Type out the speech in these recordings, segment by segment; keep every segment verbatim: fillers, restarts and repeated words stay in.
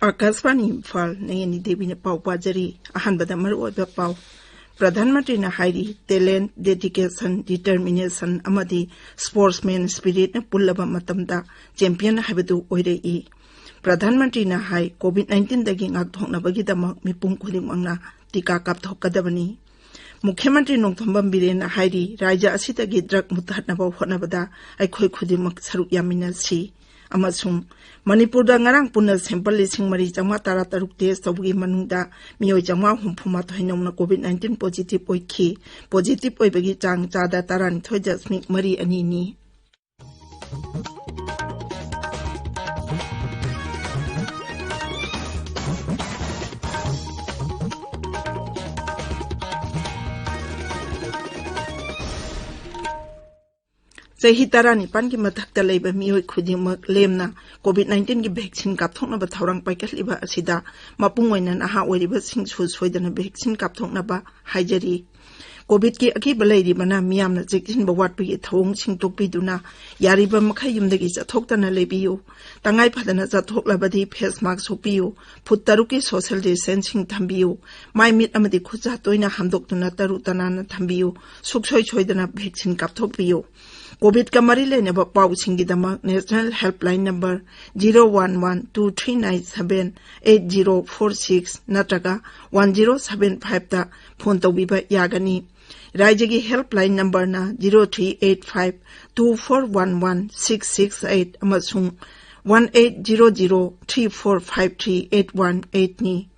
ꯑꯥꯀꯥꯁꯕꯥꯅꯤ ꯏꯝꯐꯥꯜ, ꯅꯌꯅꯤ ꯗꯦꯕꯤꯅ ꯄꯥꯎ ꯄꯥꯖꯔꯤ꯫ ꯑꯍꯥꯟꯕꯗ ꯃꯔꯨꯑꯣꯏꯕ ꯄꯥꯎ꯫ ꯄ꯭ꯔꯙꯥꯟ ꯃꯟꯇ꯭ꯔꯤꯅ ꯍꯥꯏꯔꯤ, talent, dedication, determination ꯑꯃꯗꯤ sportsman spiritꯅ ꯄꯨꯜꯂꯕ ꯃꯇꯝꯗ champion ꯍꯥꯏꯕꯗꯨ ꯑꯣꯏꯔꯛꯏ꯫ ꯄ꯭ꯔꯙꯥꯟ ꯃꯟꯇ꯭ꯔꯤꯅ ꯍꯥꯏ, COVID nineteenꯗꯒꯤ ꯉꯥꯛꯊꯣꯛꯅꯕꯒꯤꯗꯃꯛ ꯃꯤꯄꯨꯝ ꯈꯨꯗꯤꯡꯃꯛꯅ ꯇꯤꯀꯥ ꯀꯥꯞꯊꯣꯛꯀꯗꯕꯅꯤ꯫ ꯃꯨꯈ꯭ꯌ ꯃꯟꯇ꯭ꯔꯤ ꯅꯣꯡꯊꯣꯝꯕꯝ ꯕꯤꯔꯦꯟꯅ ꯍꯥꯏꯔꯤ, ꯔꯥꯖ꯭ꯌ ꯑꯁꯤꯗꯒꯤ drug ꯃꯨꯠꯊꯠꯅꯕ ꯍꯣꯠꯅꯕꯗ ꯑꯩꯈꯣꯏ ꯈꯨꯗꯤꯡꯃꯛ ꯁꯔꯨꯛ ꯌꯥꯃꯤꯟꯅꯁꯤ꯫ ꯑꯃꯁꯨꯡ ꯃꯅꯤꯄꯨꯔꯗ ꯉꯔꯥꯡ ꯄꯨꯟꯅ sample ꯂꯤꯁꯤꯡ ꯃꯔꯤ ꯆꯥꯝꯃꯉꯥ ꯇꯔꯥ ꯇꯔꯨꯛ test ꯇꯧꯕꯒꯤ ꯃꯅꯨꯡꯗ ꯃꯤꯑꯣꯏ ꯆꯥꯝꯃꯉꯥ ꯍꯨꯝꯐꯨ ꯃꯥꯊꯣꯏ ꯅꯧꯅ COVID nineteen positive ꯑꯣꯏꯈꯤ꯫ Positive ꯑꯣꯏꯕꯒꯤ ꯆꯥꯡ ꯆꯥꯗ ꯇꯔꯥꯅꯤꯊꯣꯏ ꯗꯁꯃꯤꯛ ꯃꯔꯤ ꯑꯅꯤꯅꯤ꯫ ꯆꯍꯤ ꯇꯔꯥꯅꯤꯄꯥꯟꯒꯤ ꯃꯊꯛꯇ ꯂꯩꯕ ꯃꯤꯑꯣꯏ ꯈꯨꯗꯤꯡꯃꯛ ꯂꯦꯝꯅ COVID nineteenꯒꯤ vaccine ꯀꯥꯞꯊꯣꯛꯅꯕ ꯊꯧꯔꯥꯡ ꯄꯥꯏꯈꯠꯂꯤꯕ ꯑꯁꯤꯗ ꯃꯄꯨꯡ ꯑꯣꯏꯅ ꯅꯍꯥ ꯑꯣꯏꯔꯤꯕꯁꯤꯡꯁꯨ ꯁꯣꯏꯗꯅ vaccine ꯀꯥꯞꯊꯣꯛꯅꯕ ꯍꯥꯏꯖꯔꯤ꯫ COVIDꯀꯤ ꯑꯀꯤꯕ ꯂꯩꯔꯤꯕꯅ ꯃꯤꯌꯥꯝꯅ ꯆꯦꯛꯁꯤꯟꯕ ꯋꯥꯠꯄꯒꯤ ꯊꯧꯑꯣꯡꯁꯤꯡ ꯇꯣꯛꯄꯤꯗꯨꯅ ꯌꯥꯔꯤꯕ ꯃꯈꯩ ꯌꯨꯝꯗꯒꯤ ꯆꯠꯊꯣꯛꯇꯅ ꯂꯩꯕꯤꯌꯨ꯫ ꯇꯉꯥꯏ ꯐꯗꯅ ꯆꯠꯊꯣꯛꯂꯕꯗꯤ face mask ꯎꯞꯄꯤꯌꯨ꯫ Foot ꯇꯔꯨꯛꯀꯤ social distancing ꯊꯝꯕꯤꯌꯨ꯫ ꯃꯥꯏ ꯃꯤꯠ ꯑꯃꯗꯤ ꯈꯨꯠꯁꯥ ꯇꯣꯏꯅ ꯍꯥꯝꯗꯣꯛꯇꯨꯅ ꯇꯔꯨ ꯇꯅꯥꯟꯅ ꯊꯝꯕꯤꯌꯨ꯫ ꯁꯨꯡꯁꯣꯏ ꯁꯣꯏꯗꯅ vaccine ꯀꯥꯞꯊꯣꯛꯄꯤꯌꯨ꯫ COVIDꯀ ꯃꯔꯤ ꯂꯩꯅꯕ ꯄꯥꯎꯁꯤꯡꯒꯤꯗꯃꯛ national helpline number zero one one two three nine seven eight zero four six ꯅꯠꯇ꯭ꯔꯒ one zero seven fiveꯇ phone ꯇꯧꯕꯤꯕ ꯌꯥꯒꯅꯤ꯫ ꯔꯥꯖ꯭ꯌꯒꯤ helpline numberꯅ zero three eight five two four one one six six eight ꯑꯃꯁꯨꯡ one eight zero zero three four five three eight one eightꯅꯤ꯫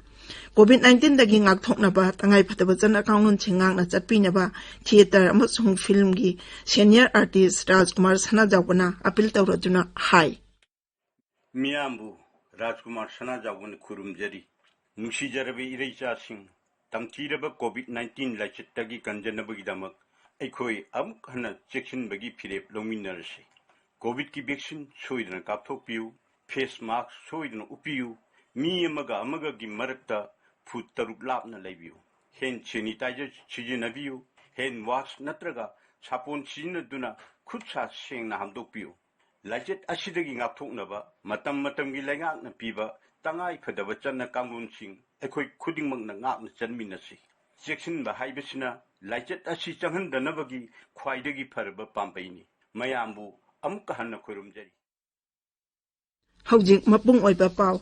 COVID nineteenꯗꯒꯤ ꯉꯥꯛꯊꯣꯛꯅꯕ ꯇꯉꯥꯏꯐꯗꯕ ꯆꯠꯅ ꯀꯥꯡꯂꯣꯟꯁꯤꯡ ꯉꯥꯛꯅ ꯆꯠꯄꯤꯅꯕ theatre ꯑꯃꯁꯨꯡ filmꯒꯤ senior artist ꯔꯥꯖꯀꯨꯃꯥꯔ ꯁꯅꯥꯖꯥꯎꯕꯅ appeal ꯇꯧꯔꯗꯨꯅ ꯍꯥꯏ꯫ ꯃꯤꯌꯥꯝꯕꯨ ꯔꯥꯖꯀꯨꯃꯥꯔ ꯁꯅꯥꯖꯥꯎꯕꯅ ꯈꯨꯔꯨꯝꯖꯔꯤ꯫ ꯅꯨꯡꯁꯤꯖꯔꯕ ꯏꯔꯩꯆꯥꯁꯤꯡ, ꯇꯝꯊꯤꯔꯕ COVID nineteen ꯂꯥꯏꯆꯠꯇꯒꯤ ꯀꯟꯖꯅꯕꯒꯤꯗꯃꯛ ꯑꯩꯈꯣꯏ ꯑꯃꯨꯛ ꯍꯟꯅ ꯆꯦꯛꯁꯤꯟꯕꯒꯤ ꯐꯤꯔꯦꯞ ꯂꯧꯃꯤꯟꯅꯔꯁꯤ꯫ COVIDꯀꯤ vaccine ꯁꯣꯏꯗꯅ ꯀꯥꯞꯊꯣꯛꯄꯤꯌꯨ, face mask ꯁꯣꯏꯗꯅ ꯎꯞꯄꯤꯌꯨ, ꯃꯤ ꯑꯃꯒ ꯑꯃꯒꯒꯤ ꯃꯔꯛꯇ foot ꯇꯔꯨꯛ ꯂꯥꯞꯅ ꯂꯩꯕꯤꯌꯨ, hand sanitizer ꯁꯤꯖꯤꯟꯅꯕꯤꯌꯨ, hand wash ꯅꯠꯇ꯭ꯔꯒ ꯁꯥꯄꯣꯟ ꯁꯤꯖꯤꯟꯅꯗꯨꯅ ꯈꯨꯠ ꯁꯥ ꯁꯦꯡꯅ ꯍꯥꯝꯗꯣꯛꯄꯤꯌꯨ꯫ ꯂꯥꯏꯆꯠ ꯑꯁꯤꯗꯒꯤ ꯉꯥꯛꯊꯣꯛꯅꯕ ꯃꯇꯝ ꯃꯇꯝꯒꯤ ꯂꯩꯉꯥꯛꯅ ꯄꯤꯕ ꯇꯉꯥꯏ ꯐꯗꯕ ꯆꯠꯅ ꯀꯥꯡꯂꯣꯟꯁꯤꯡ ꯑꯩꯈꯣꯏ ꯈꯨꯗꯤꯡꯃꯛꯅ ꯉꯥꯛꯅ ꯆꯟꯃꯤꯟꯅꯁꯤ꯫ ꯆꯦꯛꯁꯤꯟꯕ ꯍꯥꯏꯕꯁꯤꯅ ꯂꯥꯏꯆꯠ ꯑꯁꯤ ꯆꯪꯍꯟꯗꯅꯕꯒꯤ ꯈ꯭ꯋꯥꯏꯗꯒꯤ ꯐꯔꯕ ꯄꯥꯝꯕꯩꯅꯤ꯫ ꯃꯌꯥꯝꯕꯨ ꯑꯃꯨꯛꯀ ꯍꯟꯅ ꯈꯣꯏꯔꯨꯝꯖꯔꯤ꯫ ꯍꯧꯖꯤꯛ ꯃꯄꯨꯡ ꯑꯣꯏꯕ ꯄꯥꯎ꯫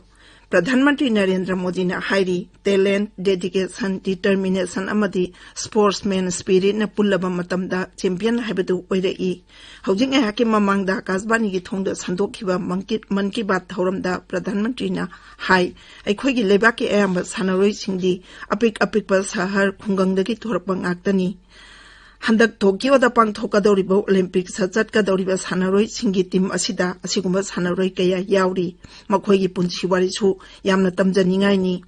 ꯄ꯭ꯔꯙꯥꯟ ꯃꯟꯇ꯭ꯔꯤ ꯅꯔꯦꯟꯗ꯭ꯔ ꯃꯣꯗꯤꯅ ꯍꯥꯏꯔꯤ, talent, dedication, determination ꯑꯃꯗꯤ sportsman spiritꯅ ꯄꯨꯜꯂꯕ ꯃꯇꯝꯗ champion ꯍꯥꯏꯕꯗꯨ ꯑꯣꯏꯔꯛꯏ꯫ ꯍꯧꯖꯤꯛ ꯉꯥꯏꯍꯥꯛꯀꯤ ꯃꯃꯥꯡꯗ ꯑꯀꯥꯁꯕꯥꯅꯤꯒꯤ ꯊꯣꯡꯗ ꯁꯟꯗꯣꯛꯈꯤꯕ ꯃꯟ ꯀꯤ ꯕꯥꯠ ꯊꯧꯔꯝꯗ ꯄ꯭ꯔꯙꯥꯟ ꯃꯟꯇ꯭ꯔꯤꯅ ꯍꯥꯏ, ꯑꯩꯈꯣꯏꯒꯤ ꯂꯩꯕꯥꯛꯀꯤ ꯑꯌꯥꯝꯕ ꯁꯥꯟꯅꯔꯣꯏꯁꯤꯡꯗꯤ ꯑꯄꯤꯛ ꯑꯄꯤꯛꯄ ꯁꯍꯔ ꯈꯨꯡꯒꯪꯗꯒꯤ ꯊꯣꯔꯛꯄ ꯉꯥꯛꯇꯅꯤ꯫ ꯍꯟꯗꯛ ꯇꯣꯀꯤꯌꯣꯗ ꯄꯥꯡꯊꯣꯛꯀꯗꯧꯔꯤꯕ ꯑꯣꯂꯤꯝꯄꯤꯛꯁꯇ ꯆꯠꯀꯗꯧꯔꯤꯕ ꯁꯥꯟꯅꯔꯣꯏꯁꯤꯡꯒꯤ ꯇꯤꯝ ꯑꯁꯤꯗ ꯑꯁꯤꯒꯨꯝꯕ ꯁꯥꯟꯅꯔꯣꯏ ꯀꯌꯥ ꯌꯥꯎꯔꯤ꯫ ꯃꯈꯣꯏꯒꯤ ꯄꯨꯟꯁꯤ ꯋꯥꯔꯤꯁꯨ ꯌꯥꯝꯅ ꯇꯝꯖꯅꯤꯡꯉꯥꯏꯅꯤ꯫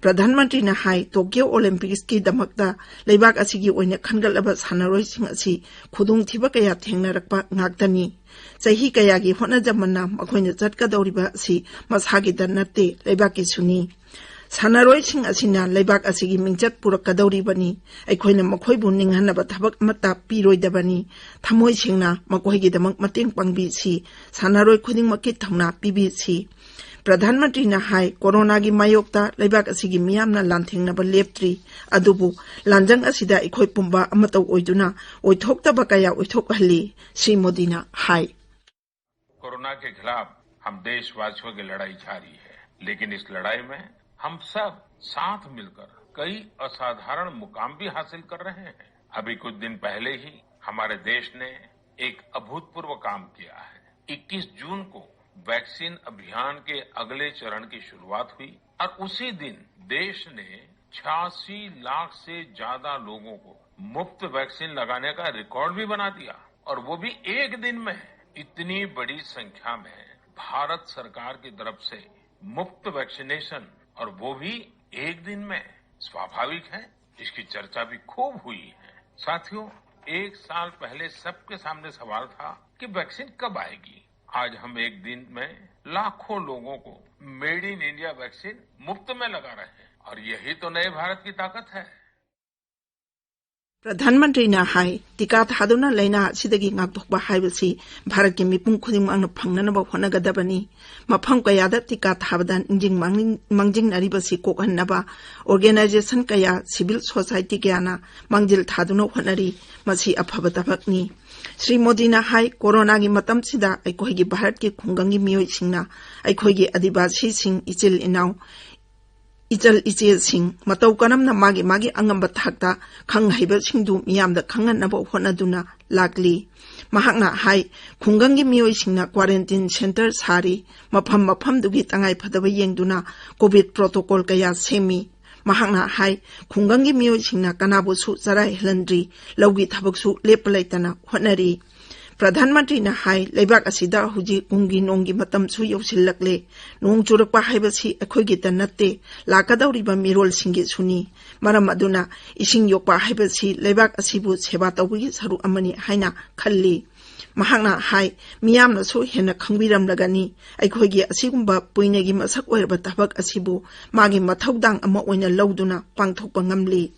ꯄ꯭ꯔꯙꯥꯟ ꯃꯟꯇ꯭ꯔꯤꯅ ꯍꯥꯏ, ꯇꯣꯀꯤꯌꯣ ꯑꯣꯂꯤꯝꯄꯤꯛꯁꯀꯤꯗꯃꯛꯇ ꯂꯩꯕꯥꯛ ꯑꯁꯤꯒꯤ ꯑꯣꯏꯅ ꯈꯟꯒꯠꯂꯕ ꯁꯥꯟꯅꯔꯣꯏꯁꯤꯡ ꯑꯁꯤ ꯈꯨꯗꯣꯡꯊꯤꯕ ꯀꯌꯥ ꯊꯦꯡꯅꯔꯛꯄ ꯉꯥꯛꯇꯅꯤ꯫ ꯆꯍꯤ ꯀꯌꯥꯒꯤ ꯍꯣꯠꯅꯖꯃꯟꯅ ꯃꯈꯣꯏꯅ ꯆꯠꯀꯗꯧꯔꯤꯕ ꯑꯁꯤ ꯃꯁꯥꯒꯤꯗ ꯅꯠꯇꯦ, ꯂꯩꯕꯥꯛꯀꯤꯁꯨꯅꯤ꯫ ꯁꯥꯟꯅꯔꯣꯏꯁꯤꯡ ꯑꯁꯤꯅ ꯂꯩꯕꯥꯛ ꯑꯁꯤꯒꯤ ꯃꯤꯡꯆꯠ ꯄꯨꯔꯛꯀꯗꯧꯔꯤꯕꯅꯤ꯫ ꯑꯩꯈꯣꯏꯅ ꯃꯈꯣꯏꯕꯨ ꯅꯤꯡꯍꯟꯅꯕ ꯊꯕꯛ ꯑꯃꯠꯇ ꯄꯤꯔꯣꯏꯗꯕꯅꯤ꯫ ꯊꯃꯣꯏ ꯁꯦꯡꯅ ꯃꯈꯣꯏꯒꯤꯗꯃꯛ ꯃꯇꯦꯡ ꯄꯥꯡꯕꯤꯁꯤ꯫ ꯁꯥꯟꯅꯔꯣꯏ ꯈꯨꯗꯤꯡꯃꯛꯀꯤ ꯊꯧꯅꯥ ꯄꯤꯕꯤꯁꯤ꯫ ꯄ꯭ꯔꯙꯥꯟ ꯃꯟꯇ꯭ꯔꯤꯅ ꯍꯥꯏ, ꯀꯣꯔꯣꯅꯥꯒꯤ ꯃꯥꯌꯣꯛꯇ ꯂꯩꯕꯥꯛ ꯑꯁꯤꯒꯤ ꯃꯤꯌꯥꯝꯅ ꯂꯥꯟꯊꯦꯡꯅꯕ ꯂꯦꯞꯇ꯭ꯔꯤ꯫ ꯑꯗꯨꯕꯨ ꯂꯥꯟꯖꯪ ꯑꯁꯤꯗ ꯑꯩꯈꯣꯏ ꯄꯨꯝꯕ ꯑꯃꯠꯇ ꯑꯣꯏꯗꯨꯅ ꯑꯣꯏꯊꯣꯛꯇꯕ ꯀꯌꯥ ꯑꯣꯏꯊꯣꯛꯍꯜꯂꯤ꯫ ꯁ꯭ꯔꯤ ꯃꯣꯗꯤꯅ ꯍꯥꯏ꯫ कोरोना के खिलाफ हम देशवासियों की लड़ाई जारी है, लेकिन इस लड़ाई में हम सब साथ मिलकर कई असाधारण मुकाम भी हासिल कर रहे हैं। अभी कुछ दिन पहले ही हमारे देश ने एक अभूतपूर्व काम किया है। इक्कीस जून को वैक्सीन अभियान के अगले चरण की शुरुआत हुई और उसी दिन देश ने छियासी लाख से ज्यादा लोगों को मुफ्त वैक्सीन लगाने का रिकॉर्ड भी बना दिया, और वो भी एक दिन में। इतनी बड़ी संख्या में भारत सरकार की तरफ से मुफ्त वैक्सीनेशन, और वो भी एक दिन में। स्वाभाविक है, इसकी चर्चा भी खूब हुई है। साथियों, एक साल पहले सबके सामने सवाल था कि वैक्सीन कब आएगी। आज हम एक दिन में लाखों लोगों को मेड इन इंडिया वैक्सीन मुफ्त में लगा रहे हैं, और यही तो नए भारत की ताकत है। ꯄ꯭ꯔꯙꯥꯟ ꯃꯟꯇ꯭ꯔꯤꯅ ꯍꯥꯏ, ꯇꯤꯀꯥ ꯊꯥꯗꯨꯅ ꯂꯥꯏꯅꯥ ꯑꯁꯤꯗꯒꯤ ꯉꯥꯛꯊꯣꯛꯄ ꯍꯥꯏꯕꯁꯤ ꯚꯥꯔꯠꯀꯤ ꯃꯤꯄꯨꯝ ꯈꯨꯗꯤꯡꯃꯛꯅ ꯐꯪꯅꯅꯕ ꯍꯣꯠꯅꯒꯗꯕꯅꯤ꯫ ꯃꯐꯝ ꯀꯌꯥꯗ ꯇꯤꯀꯥ ꯊꯥꯕꯗ ꯅꯤꯡꯁꯤꯡ ꯃꯥꯡꯅꯤꯡ-, ꯃꯥꯡꯖꯤꯡꯅꯔꯤꯕꯁꯤ ꯀꯣꯛꯍꯟꯅꯕ organization ꯀꯌꯥ, civil society ꯀꯌꯥꯅ ꯃꯥꯡꯖꯤꯜ ꯊꯥꯗꯨꯅ ꯍꯣꯠꯅꯔꯤ꯫ ꯃꯁꯤ ꯑꯐꯕ ꯊꯕꯛꯅꯤ꯫ ꯁ꯭ꯔꯤ ꯃꯣꯗꯤꯅ ꯍꯥꯏ, ꯀꯣꯔꯣꯅꯥꯒꯤ ꯃꯇꯝꯁꯤꯗ ꯑꯩꯈꯣꯏꯒꯤ ꯚꯥꯔꯠꯀꯤ ꯈꯨꯡꯒꯪꯒꯤ ꯃꯤꯑꯣꯏꯁꯤꯡꯅ ꯑꯩꯈꯣꯏꯒꯤ ꯑꯥꯗꯤꯕꯥꯁꯤꯁꯤꯡ, ꯏꯆꯤꯜ ꯏꯅꯥꯎ, ꯏꯆꯜ ꯏꯆꯦꯁꯤꯡ ꯃꯇꯧ ꯀꯔꯝꯅ ꯃꯥꯒꯤ ꯃꯥꯒꯤ ꯑꯉꯝꯕ ꯊꯥꯛꯇ ꯈꯪ ꯍꯩꯕꯁꯤꯡꯗꯨ ꯃꯤꯌꯥꯝꯗ ꯈꯪꯍꯟꯅꯕ ꯍꯣꯠꯅꯗꯨꯅ ꯂꯥꯛꯂꯤ꯫ ꯃꯍꯥꯛꯅ ꯍꯥꯏ, ꯈꯨꯡꯒꯪꯒꯤ ꯃꯤꯑꯣꯏꯁꯤꯡꯅ quarantine centre ꯁꯥꯔꯤ, ꯃꯐꯝ ꯃꯐꯝꯗꯨꯒꯤ ꯇꯉꯥꯏ ꯐꯗꯕ ꯌꯦꯡꯗꯨꯅ COVID protocol ꯀꯌꯥ ꯁꯦꯝꯃꯤ꯫ ꯃꯍꯥꯛꯅ ꯍꯥꯏ, ꯈꯨꯡꯒꯪꯒꯤ ꯃꯤꯑꯣꯏꯁꯤꯡꯅ ꯀꯅꯥꯕꯨꯁꯨ ꯆꯔꯥ ꯍꯦꯜꯍꯟꯗ꯭ꯔꯤ, ꯂꯧꯒꯤ ꯊꯕꯛꯁꯨ ꯂꯦꯞꯄ ꯂꯩꯇꯅ ꯍꯣꯠꯅꯔꯤ꯫ ꯄ꯭ꯔꯙꯥꯟ ꯃꯟꯇ꯭ꯔꯤꯅ ꯍꯥꯏ, ꯂꯩꯕꯥꯛ ꯑꯁꯤꯗ ꯍꯧꯖꯤꯛ ꯀꯨꯝꯒꯤ ꯅꯣꯡꯒꯤ ꯃꯇꯝꯁꯨ ꯌꯧꯁꯤꯜꯂꯛꯂꯦ꯫ ꯅꯣꯡ ꯆꯨꯔꯛꯄ ꯍꯥꯏꯕꯁꯤ ꯑꯩꯈꯣꯏꯒꯤꯇ ꯅꯠꯇꯦ, ꯂꯥꯛꯀꯗꯧꯔꯤꯕ ꯃꯤꯔꯣꯜꯁꯤꯡꯒꯤꯁꯨꯅꯤ꯫ ꯃꯔꯝ ꯑꯗꯨꯅ ꯏꯁꯤꯡ ꯌꯣꯛꯄ ꯍꯥꯏꯕꯁꯤ ꯂꯩꯕꯥꯛ ꯑꯁꯤꯕꯨ ꯁꯦꯕꯥ ꯇꯧꯕꯒꯤ ꯁꯔꯨꯛ ꯑꯃꯅꯤ ꯍꯥꯏꯅ ꯈꯜꯂꯤ꯫ ꯃꯍꯥꯛꯅ ꯍꯥꯏ, ꯃꯤꯌꯥꯝꯅꯁꯨ ꯍꯦꯟꯅ ꯈꯪꯕꯤꯔꯝꯂꯒꯅꯤ, ꯑꯩꯈꯣꯏꯒꯤ ꯑꯁꯤꯒꯨꯝꯕ ꯄꯨꯏꯅꯒꯤ ꯃꯁꯛ ꯑꯣꯏꯔꯕ ꯊꯕꯛ ꯑꯁꯤꯕꯨ ꯃꯥꯒꯤ ꯃꯊꯧꯗꯥꯡ ꯑꯃ ꯑꯣꯏꯅ ꯂꯧꯗꯨꯅ ꯄꯥꯡꯊꯣꯛꯄ ꯉꯝꯂꯤ꯫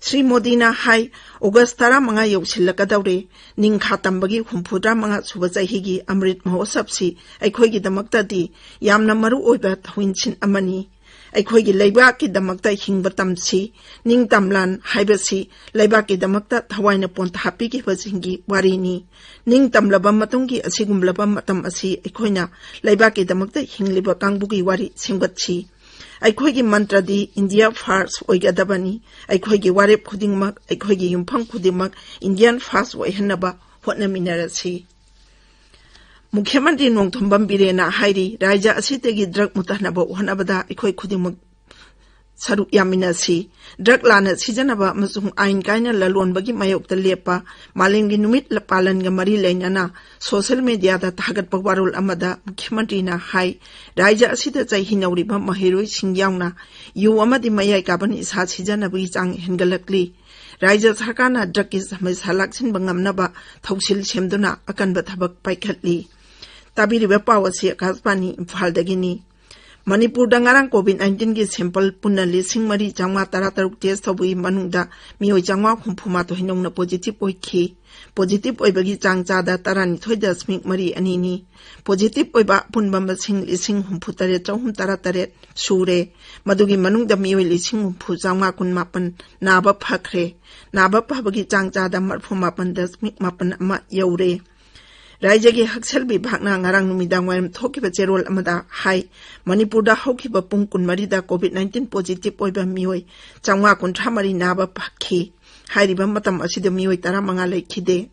ꯁ꯭ꯔꯤ ꯃꯣꯗꯤꯅ ꯍꯥꯏ, ꯑꯣꯒꯁ ꯇꯔꯥꯃꯉꯥ ꯌꯧꯁꯤꯜꯂꯛꯀꯗꯧꯔꯦ꯫ ꯅꯤꯡꯈꯥ ꯇꯝꯕꯒꯤ ꯍꯨꯝꯐꯨꯇꯔꯥ ꯃꯉꯥ ꯁꯨꯕ ꯆꯍꯤꯒꯤ ꯑꯃ꯭ꯔꯤꯠ ꯃꯍꯣꯠꯁꯕꯁꯤ ꯑꯩꯈꯣꯏꯒꯤꯗꯃꯛꯇꯗꯤ ꯌꯥꯝꯅ ꯃꯔꯨ ꯑꯣꯏꯕ ꯊꯧꯑꯣꯡꯁꯤꯟ ꯑꯃꯅꯤ꯫ ꯑꯩꯈꯣꯏꯒꯤ ꯂꯩꯕꯥꯛꯀꯤꯗꯃꯛꯇ ꯍꯤꯡꯕ ꯇꯝꯁꯤ꯫ ꯅꯤꯡꯇꯝꯂꯥꯟ ꯍꯥꯏꯕꯁꯤ ꯂꯩꯕꯥꯛꯀꯤꯗꯃꯛꯇ ꯊꯋꯥꯏꯅ ꯄꯣꯟꯊꯥ ꯄꯤꯈꯤꯕꯁꯤꯡꯒꯤ ꯋꯥꯔꯤꯅꯤ꯫ ꯅꯤꯡꯇꯝꯂꯕ ꯃꯇꯨꯡꯒꯤ ꯑꯁꯤꯒꯨꯝꯂꯕ ꯃꯇꯝ ꯑꯁꯤ ꯑꯩꯈꯣꯏꯅ ꯂꯩꯕꯥꯛꯀꯤꯗꯃꯛꯇ ꯍꯤꯡꯂꯤꯕ ꯀꯥꯡꯕꯨꯒꯤ ꯋꯥꯔꯤ ꯁꯦꯝꯒꯠꯁꯤ꯫ ꯑꯩꯈꯣꯏꯒꯤ ꯃꯟꯇ꯭ꯔꯗꯤ India First ꯑꯣꯏꯒꯗꯕꯅꯤ꯫ ꯑꯩꯈꯣꯏꯒꯤ ꯋꯥꯔꯦꯞ ꯈꯨꯗꯤꯡꯃꯛ, ꯑꯩꯈꯣꯏꯒꯤ ꯌꯨꯝꯐꯝ ꯈꯨꯗꯤꯡꯃꯛ Indian First ꯑꯣꯏꯍꯟꯅꯕ ꯍꯣꯠꯅꯃꯤꯟꯅꯔꯁꯤ꯫ ꯃꯨꯈ꯭ꯌ ꯃꯟꯇ꯭ꯔꯤ ꯅꯣꯡꯊꯣꯝꯕꯝ ꯕꯤꯔꯦꯟꯅ ꯍꯥꯏꯔꯤ, ꯔꯥꯖ꯭ꯌ ꯑꯁꯤꯗꯒꯤ drug ꯃꯨꯠꯊꯅꯕ ꯍꯣꯠꯅꯕꯗ ꯑꯩꯈꯣꯏ ꯈꯨꯗꯤꯡꯃꯛ ꯁꯔꯨꯛ ꯌꯥꯃꯤꯟꯅꯁꯤ꯫ Drug ꯂꯥꯟꯅ ꯁꯤꯖꯤꯟꯅꯕ ꯑꯃꯁꯨꯡ ꯑꯥꯏꯟ ꯀꯥꯏꯅ ꯂꯂꯣꯟꯕꯒꯤ ꯃꯥꯌꯣꯛꯇ ꯂꯦꯞꯄ ꯃꯥꯂꯦꯝꯒꯤ ꯅꯨꯃꯤꯠ ꯄꯥꯂꯟꯒ ꯃꯔꯤ ꯂꯩꯅꯅ social mediaꯗ ꯊꯥꯒꯠꯄ ꯋꯥꯔꯣꯜ ꯑꯃꯗ ꯃꯨꯈ꯭ꯌ ꯃꯟꯇ꯭ꯔꯤꯅ ꯍꯥꯏ, ꯔꯥꯖ꯭ꯌ ꯑꯁꯤꯗ ꯆꯩꯍꯤ ꯅꯧꯔꯤꯕ ꯃꯍꯩꯔꯣꯏꯁꯤꯡ ꯌꯥꯎꯅ ꯌꯨ ꯑꯃꯗꯤ ꯃꯌꯥꯏ ꯀꯥꯕ ꯅꯤꯁꯥ ꯁꯤꯖꯤꯟꯅꯕꯒꯤ ꯆꯥꯡ ꯍꯦꯟꯒꯠꯂꯛꯂꯤ꯫ ꯔꯥꯖ꯭ꯌ ꯁꯔꯀꯥꯔꯅ drugꯀꯤ ꯁꯃꯁ꯭ꯌꯥ ꯂꯥꯛꯁꯤꯟꯕ ꯉꯝꯅꯕ ꯊꯧꯁꯤꯜ ꯁꯦꯝꯗꯨꯅ ꯑꯀꯟꯕ ꯊꯕꯛ ꯄꯥꯏꯈꯠꯂꯤ꯫ ꯇꯥꯕꯤꯔꯤꯕ ꯄꯥꯎ ꯑꯁꯤ ꯑꯀꯥꯁꯕꯥꯅꯤ ꯏꯝꯐꯥꯜꯗꯒꯤꯅꯤ꯫ ꯃꯅꯤꯄꯨꯔꯗ ꯉꯔꯥꯡ COVID-19ꯒꯤ sample ꯄꯨꯟꯅ ꯂꯤꯁꯤꯡ ꯃꯔꯤ ꯆꯥꯝꯃꯉꯥ ꯇꯔꯥ ꯇꯔꯨꯛ test ꯇꯧꯕꯒꯤ ꯃꯅꯨꯡꯗ ꯃꯤꯑꯣꯏ ꯆꯥꯝꯃꯉꯥ ꯍꯨꯝꯐꯨ ꯃꯥꯊꯣꯏ ꯅꯧꯅ positive ꯑꯣꯏꯈꯤ꯫ Positive ꯑꯣꯏꯕꯒꯤ ꯆꯥꯡ ꯆꯥꯗ ꯇꯔꯥꯅꯤꯊꯣꯏ ꯗꯁꯃꯤꯛ ꯃꯔꯤ ꯑꯅꯤꯅꯤ꯫ Positive ꯑꯣꯏꯕ ꯑꯄꯨꯟꯕ ꯃꯁꯤꯡ ꯂꯤꯁꯤꯡ ꯍꯨꯝꯐꯨ ꯇꯔꯦꯠ ꯆꯍꯨꯝ ꯇꯔꯥ ꯇꯔꯦꯠ ꯁꯨꯔꯦ꯫ ꯃꯗꯨꯒꯤ ꯃꯅꯨꯡꯗ ꯃꯤꯑꯣꯏ ꯂꯤꯁꯤꯡ ꯍꯨꯝꯐꯨ ꯆꯥꯝꯃꯉꯥ ꯀꯨꯟ ꯃꯥꯄꯟ ꯅꯥꯕ ꯐꯈ꯭ꯔꯦ꯫ ꯅꯥꯕ ꯐꯕꯒꯤ ꯆꯥꯡ ꯆꯥꯗ ꯃꯔꯤꯐꯨ ꯃꯥꯄꯟ ꯗꯁꯃꯤꯛ ꯃꯥꯄꯟ ꯑꯃ ꯌꯧꯔꯦ꯫ ꯔꯥꯏꯖ꯭ꯌꯒꯤ ꯍꯛꯁꯦꯜ ꯕꯤꯚꯥꯒꯅ ꯉꯔꯥꯡ ꯅꯨꯃꯤꯗꯥꯡ ꯋꯥꯏꯔꯝ ꯊꯣꯛꯈꯤꯕ ꯆꯦꯔꯣꯜ ꯑꯃꯗ ꯍꯥꯏ, ꯃꯅꯤꯄꯨꯔꯗ ꯍꯧꯈꯤꯕ ꯄꯨꯡ ꯀꯨꯟꯃꯔꯤꯗ COVID-19 positive ꯑꯣꯏꯕ ꯃꯤꯑꯣꯏ ꯆꯥꯝꯃꯉꯥ ꯀꯨꯟꯊ꯭ꯔꯥ ꯃꯔꯤ ꯅꯥꯕ ꯐꯈꯤ꯫ ꯍꯥꯏꯔꯤꯕ ꯃꯇꯝ ꯑꯁꯤꯗ ꯃꯤꯑꯣꯏ ꯇꯔꯥꯃꯉꯥ ꯂꯩꯈꯤꯗꯦ꯫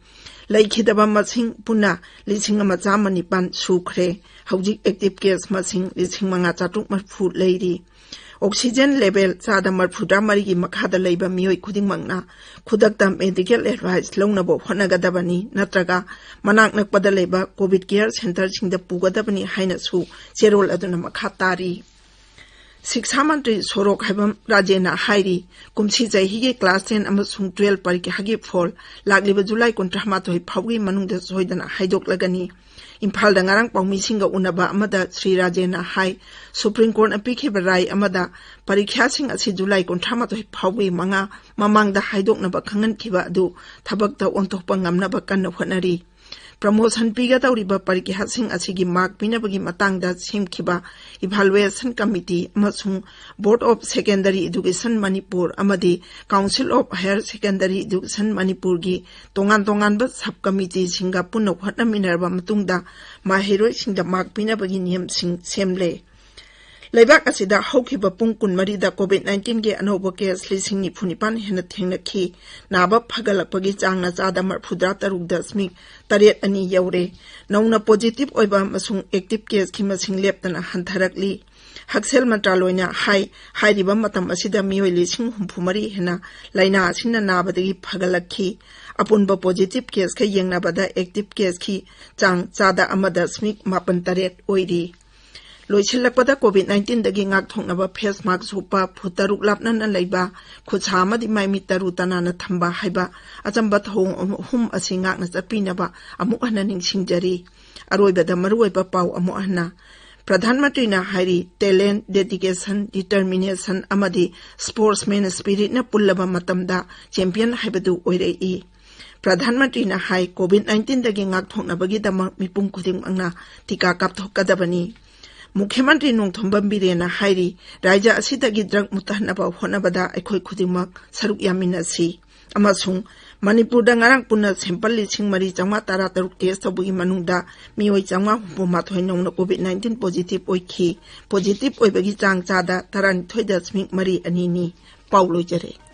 ꯂꯩꯈꯤꯗꯕ ꯃꯁꯤꯡ ꯄꯨꯟꯅ ꯂꯤꯁꯤꯡ ꯑꯃ ꯆꯥꯝꯃ ꯅꯤꯄꯥꯟ ꯁꯨꯈ꯭ꯔꯦ꯫ ꯍꯧꯖꯤꯛ active case ꯃꯁꯤꯡ ꯂꯤꯁꯤꯡ ꯃꯉꯥ ꯆꯥꯇ꯭ꯔꯨꯛ ꯃꯔꯤꯐꯨ ꯂꯩꯔꯤ꯫ Oxygen level ꯆꯥꯗ ꯃꯔꯤꯐꯨꯇꯔꯥ ꯃꯔꯤꯒꯤ ꯃꯈꯥꯗ ꯂꯩꯕ ꯃꯤꯑꯣꯏ ꯈꯨꯗꯤꯡꯃꯛꯅ ꯈꯨꯗꯛꯇ medical advice ꯂꯧꯅꯕ ꯍꯣꯠꯅꯒꯗꯕꯅꯤ, ꯅꯠꯇ꯭ꯔꯒ ꯃꯅꯥꯛ ꯅꯛꯄꯗ ꯂꯩꯕ COVID care centreꯁꯤꯡꯗ ꯄꯨꯒꯗꯕꯅꯤ ꯍꯥꯏꯅꯁꯨ ꯆꯦꯔꯣꯜ ꯑꯗꯨꯅ ꯃꯈꯥ ꯇꯥꯔꯤ꯫ ꯁꯤꯛꯁꯥ ꯃꯟꯇ꯭ꯔꯤ ꯁꯣꯔꯣꯛ ꯍꯥꯏꯕꯝ ꯔꯥꯖꯦꯅ ꯍꯥꯏꯔꯤ, ꯀꯨꯝꯁꯤ ꯆꯍꯤꯒꯤ class ten ꯑꯃꯁꯨꯡ twelve ꯄꯔꯤꯈꯥꯒꯤ ꯐꯣꯜ ꯂꯥꯛꯂꯤꯕ ꯖꯨꯂꯥꯏ ꯀꯨꯟꯊ꯭ꯔꯥ ꯃꯥꯊꯣꯏ ꯐꯥꯎꯒꯤ ꯃꯅꯨꯡꯗ ꯁꯣꯏꯗꯅ ꯍꯥꯏꯗꯣꯛꯂꯒꯅꯤ꯫ ꯏꯝꯐꯥꯜꯗ ꯉꯔꯥꯡ ꯄꯥꯎꯃꯤꯁꯤꯡꯒ ꯎꯅꯕ ꯑꯃꯗ ꯁ꯭ꯔꯤ ꯔꯥꯖꯦꯅ ꯍꯥꯏ, ꯁꯨꯄ꯭ꯔꯤꯝ ꯀꯣꯔꯠꯅ ꯄꯤꯈꯤꯕ ꯔꯥꯏ ꯑꯃꯗ ꯄꯔꯤꯈ꯭ꯌꯥꯁꯤꯡ ꯑꯁꯤ ꯖꯨꯂꯥꯏ ꯀꯨꯟꯊ꯭ꯔꯥ ꯃꯥꯊꯣꯏ ꯐꯥꯎꯒꯤ ꯃꯉꯥ ꯃꯃꯥꯡꯗ ꯍꯥꯏꯗꯣꯛꯅꯕ ꯈꯪꯍꯟꯈꯤꯕ ꯑꯗꯨ ꯊꯕꯛꯇ ꯑꯣꯟꯊꯣꯛꯄ ꯉꯝꯅꯕ ꯀꯟꯅ ꯍꯣꯠꯅꯔꯤ꯫ Promotion ꯄꯤꯒꯗꯧꯔꯤꯕ ꯄꯔꯤꯈ꯭ꯌꯥꯁꯤꯡ ꯑꯁꯤꯒꯤ mark ꯄꯤꯅꯕꯒꯤ ꯃꯇꯥꯡꯗ ꯁꯦꯝꯈꯤꯕ Evaluation Committee ꯑꯃꯁꯨꯡ Board of Secondary Education Manipur ꯑꯃꯗꯤ Council of Higher Secondary Education ꯃꯅꯤꯄꯨꯔꯒꯤ ꯇꯣꯉꯥꯟ ꯇꯣꯉꯥꯟꯕ sub committeeꯁꯤꯡꯒ ꯄꯨꯟꯅ ꯍꯣꯠꯅꯃꯤꯟꯅꯔꯕ ꯃꯇꯨꯡꯗ ꯃꯍꯩꯔꯣꯏꯁꯤꯡꯗ mark ꯄꯤꯅꯕꯒꯤ ꯅꯤꯌꯝꯁꯤꯡ ꯁꯦꯝꯂꯦ꯫ ꯂꯩꯕꯥꯛ ꯑꯁꯤꯗ ꯍꯧꯈꯤꯕ ꯄꯨꯡ ꯀꯨꯟꯃꯔꯤꯗ COVID-19ꯒꯤ ꯑꯅꯧꯕ case ꯂꯤꯁꯤꯡ ꯅꯤꯐꯨ ꯅꯤꯄꯥꯟ ꯍꯦꯟꯅ ꯊꯦꯡꯅꯈꯤ꯫ ꯅꯥꯕ ꯐꯒꯠꯂꯛꯄꯒꯤ ꯆꯥꯡꯅ ꯆꯥꯗ ꯃꯔꯤꯐꯨꯇꯔꯥ ꯇꯔꯨꯛ ꯗꯁꯃꯤꯛ ꯇꯔꯦꯠ ꯑꯅꯤ ꯌꯧꯔꯦ꯫ ꯅꯧꯅ positive ꯑꯣꯏꯕ ꯑꯃꯁꯨꯡ active caseꯀꯤ ꯃꯁꯤꯡ ꯂꯦꯞꯇꯅ ꯍꯟꯊꯔꯛꯂꯤ꯫ ꯍꯛꯁꯦꯜ ꯃꯟꯇ꯭ꯔꯥꯂꯣꯏꯅ ꯍꯥꯏ, ꯍꯥꯏꯔꯤꯕ ꯃꯇꯝ ꯑꯁꯤꯗ ꯃꯤꯑꯣꯏ ꯂꯤꯁꯤꯡ ꯍꯨꯝꯐꯨ ꯃꯔꯤ ꯍꯦꯟꯅ ꯂꯥꯏꯅꯥ ꯑꯁꯤꯅ ꯅꯥꯕꯗꯒꯤ ꯐꯒꯠꯂꯛꯈꯤ꯫ ꯑꯄꯨꯟꯕ positive caseꯀ ꯌꯦꯡꯅꯕꯗ active caseꯀꯤ ꯆꯥꯡ ꯆꯥꯗ ꯑꯃ ꯗꯁꯃꯤꯛ ꯃꯥꯄꯟ ꯇꯔꯦꯠ ꯑꯣꯏꯔꯤ꯫ ꯂꯣꯏꯁꯤꯜꯂꯛꯄꯗ COVID-19ꯗꯒꯤ ꯉꯥꯛꯊꯣꯛꯅꯕ face mask ꯎꯞꯄ, ꯐꯨꯠ ꯇꯔꯨꯛ ꯂꯥꯞꯅꯅ ꯂꯩꯕ, ꯈꯨꯠꯁꯥ ꯑꯃꯗꯤ ꯃꯥꯏꯃꯤꯠ ꯇꯔꯨ ꯇꯅꯥꯟꯅ ꯊꯝꯕ ꯍꯥꯏꯕ ꯑꯆꯝꯕ ꯊꯧꯑꯣꯡ ꯑꯍꯨꯝ ꯑꯁꯤ ꯉꯥꯛꯅ ꯆꯠꯄꯤꯅꯕ ꯑꯃꯨꯛ ꯍꯟꯅ ꯅꯤꯡꯁꯤꯡꯖꯔꯤ꯫ ꯑꯔꯣꯏꯕꯗ ꯃꯔꯨꯑꯣꯏꯕ ꯄꯥꯎ ꯑꯃꯨꯛ ꯍꯟꯅ꯫ ꯄ꯭ꯔꯙꯥꯟ ꯃꯟꯇ꯭ꯔꯤꯅ ꯍꯥꯏꯔꯤ, talent, dedication, determination ꯑꯃꯗꯤ sportsman spiritꯅ ꯄꯨꯜꯂꯕ ꯃꯇꯝꯗ champion ꯍꯥꯏꯕꯗꯨ ꯑꯣꯏꯔꯛꯏ꯫ ꯄ꯭ꯔꯙꯥꯟ ꯃꯟꯇ꯭ꯔꯤꯅ ꯍꯥꯏ, COVID nineteenꯗꯒꯤ ꯉꯥꯛꯊꯣꯛꯅꯕꯒꯤꯗꯃꯛ ꯃꯤꯄꯨꯝ ꯈꯨꯗꯤꯡꯃꯛꯅ ꯇꯤꯀꯥ ꯀꯥꯞꯊꯣꯛꯀꯗꯕꯅꯤ꯫ ꯃꯨꯈ꯭ꯌ ꯃꯟꯇ꯭ꯔꯤ ꯅꯣꯡꯊꯣꯝꯕꯝ ꯕꯤꯔꯦꯟꯅ ꯍꯥꯏꯔꯤ, ꯔꯥꯖ꯭ꯌ ꯑꯁꯤꯗꯒꯤ drug ꯃꯨꯠꯊꯍꯟꯅꯕ ꯍꯣꯠꯅꯕꯗ ꯑꯩꯈꯣꯏ ꯈꯨꯗꯤꯡꯃꯛ ꯁꯔꯨꯛ ꯌꯥꯃꯤꯟꯅꯁꯤ꯫ ꯑꯃꯁꯨꯡ ꯃꯅꯤꯄꯨꯔꯗ ꯉꯔꯥꯡ ꯄꯨꯟꯅ sample ꯂꯤꯁꯤꯡ ꯃꯔꯤ ꯆꯥꯝꯃꯉꯥ ꯇꯔꯥ ꯇꯔꯨꯛ test ꯇꯧꯕꯒꯤ ꯃꯅꯨꯡꯗ ꯃꯤꯑꯣꯏ ꯆꯥꯝꯃꯉꯥ ꯍꯨꯝꯐꯨ ꯃꯥꯊꯣꯏ ꯅꯧꯅ COVID nineteen positive ꯑꯣꯏꯈꯤ꯫ Positive ꯑꯣꯏꯕꯒꯤ ꯆꯥꯡ ꯆꯥꯗ ꯇꯔꯥꯅꯤꯊꯣꯏ ꯗꯁꯃꯤꯛ ꯃꯔꯤ ꯑꯅꯤꯅꯤ꯫ ꯄꯥꯎ ꯂꯣꯏꯖꯔꯦ꯫